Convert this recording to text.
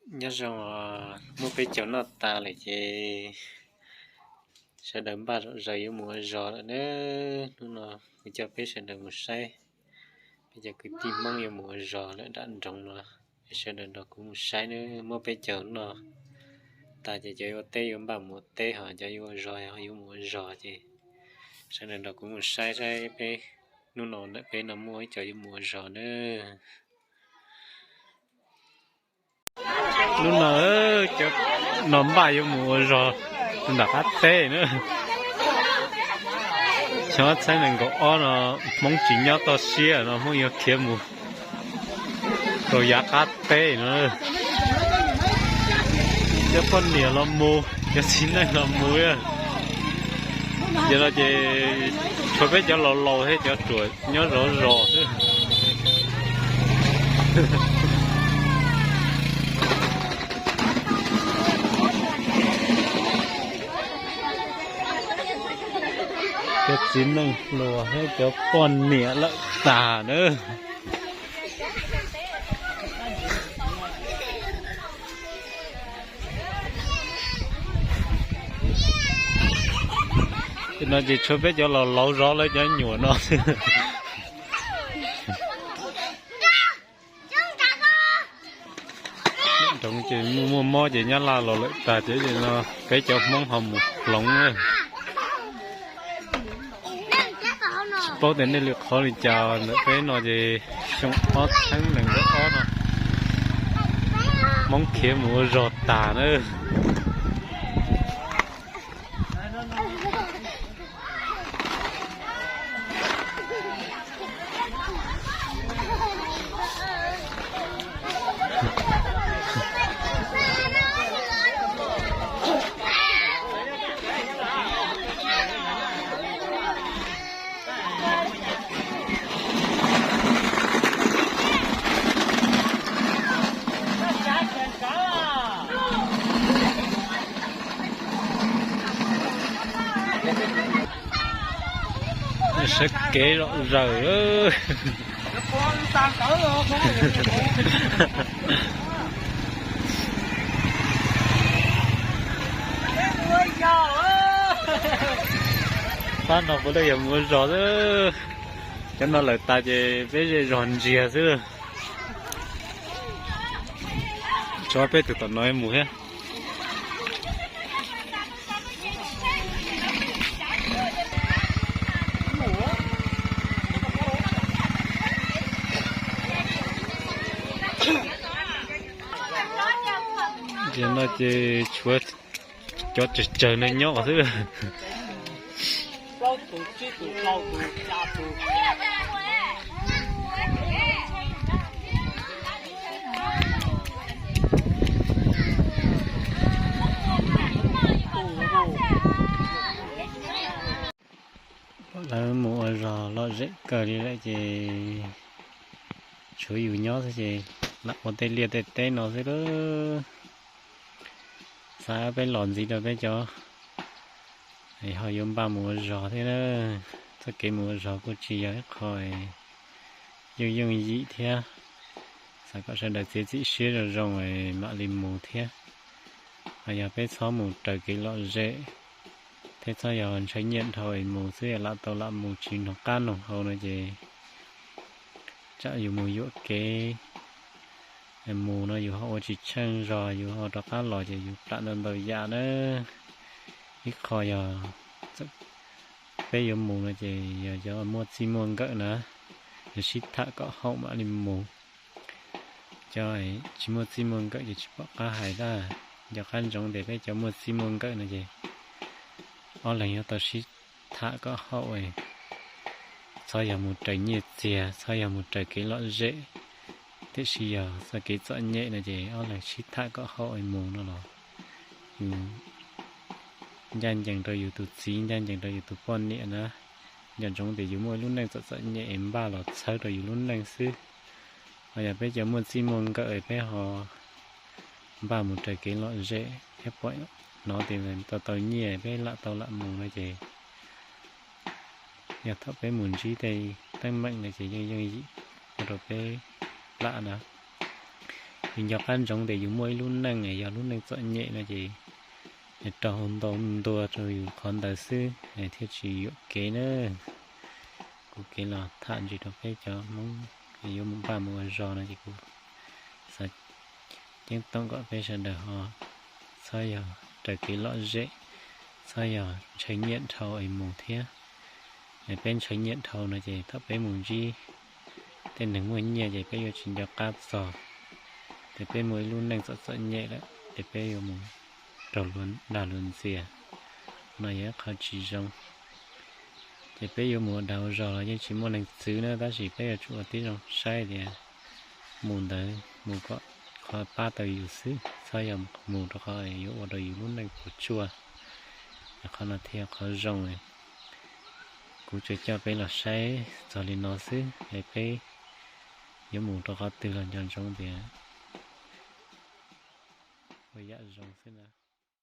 Nyob zoo, muab peb caug noj tas lawm ces sawv daws npaj zom zaws yuav mus ua zog lawm na. Hnub no kuv coj peb sawv daws mus saib, peb cov kwv tij Hmoob yuav mus ua zog lawm nram nroog no. Peb sawv daws nrog kuv mus saib na, muab peb caug noj tas ces cov yuav ua teb yuav npaj mus ua teb, ho cov yuav ua zog yuav mus ua zog ces sawv daws nrog kuv mus saib saib peb hnub no ntawm peb no muaj ib co yuav mus ua zog na. Hnub no cov no npaj yuav mus ua zog rau nram qab teb na. Xyoo ob txhiab nees nkaum ob no Hmoob tsis nyob toj siab no Hmoob yuav khiav mus rau yav qab teb no. Cov poj niam los mus, cov txiv neej los mus. Yog no ces tshuav peb cov laus laus thiab cov ruam nyob zov zos xwb. Cov txiv neej hluas thiab cov poj niam lawm tas na. No ces tshuav peb cov laus laus zov lawv cov nyuam no. Nroog ces muaj muaj mob ces nyab laj los lawm tag ces no peb cov Hmoob ho mus hloov na. Tsis paub tias nej lwm qhov li cas, ntawm peb no ces xyoo ob txhiab nees nkaum ob no Hmoob khiav mus ua zog tas na. Sawv kev zom zaws. Pab no puav leej yog mus ua zog xwb. Cov no lawm tas ces peb zej zog ntsiag xwb. Tso peb tus tom no mus thiab. Tiam no ces tshuav cov tsawg tsawg no nyob xwb. Lawv mus ua zog lom zem kawg li lawm ces tshuav yus nyob xwb ces lam ua tej liaj tej teb no xwb lawm. Xav peb los ntxiv rau peb cov ho yuav npaj mus ua zog thiab na. Txoj kev mus ua zog kuj tsis yog ib qho yooj yooj yim thiab. Xav kom sawv daws txiav txim siab zoo zoo mam li mus thiab. Ho yog peb txhob mus raws kev lom zem thiab txhob yog ntshai nyiaj dhau es mus xwb, lam tau lam mus tsis noog qab noog hau no ces tsam yus mus yuam kev mus no yus ho ua tsis tsheej zog, yus ho rov qab los ces yus plam ntau ntau yam na. Ib qho yog peb yuav mus no ces yog cov muaj txij muaj nkawm na, yus sib tham kom haum mam li mus. Cov tsis muaj txij muaj nkawm ces tsis pom qab hais tab. Nco qab ntsoov tias peb cov muaj txij muaj nkawm no ces ob leeg yuav tau sib tham kom haum, txhob yog mus raws nyiaj txiag, txhob yog mus raws kev lom zem, tiam sis yog txoj kev txom nyem no ces ob leeg sib tham kom haum mus no los yus ncaj ncees rau yus tus txiv, ncaj ncees rau yus tus poj niam na. Nco ntsoov tias yus muaj ib lub neej txom txom nyem es npaj los txhawb rau yus lub neej xwb. Ho yog peb cov muaj txij muaj nkawm peb ho npaj mus raws kev lom zem thiab pom hnov tias tau tau nyiaj peb lam tau lam mus no ces yog thaum peb mus ntsib tej teeb meem no ces yeej yooj yim ua rau peb plam na. Yus nco qab ntsoov tias yus muaj ib lub neej yog lub neej txom nyem no ces rau hau ntau ntua rau yus qhov ntawd xwb thiaj tsis yuam kev na. Kuv kev los tham ntsis rau peb cov Hmoob yuav mus npaj mus ua zog no ces kuv xav ceeb toom kom peb sawv daws ho txhob yog raws kev lom zem, txhob yog ntshaw nyiaj dhau es mus thiab. Peb ntshaw nyiaj dhau no ces thaum peb mus ntsib tej neeg muaj nyiaj ces peb yuav tsis nco qab txog tias peb muaj ib lub neej txom txom nyem lawm ces peb yuav mus raug luag dag luag ntxias, no yog ib qho tsis zoo. Ces peb yuav mus ua dag ua zog los yeej tsis muaj neeg txwv na, tab sis peb yuav tsum ua tib zoo saib tias mus ntawd mus kom qhov pab tau yus xwb, txhob yog mus rau qhov yuav ua rau yus lub neej puas tsuaj. Qhov no thiaj qhov zoo. Kuv tsuas coj peb los saib txog li no xwb es peb yuav mus rau qhov twg los nco ntsoov tias ua yam zoo xwb na.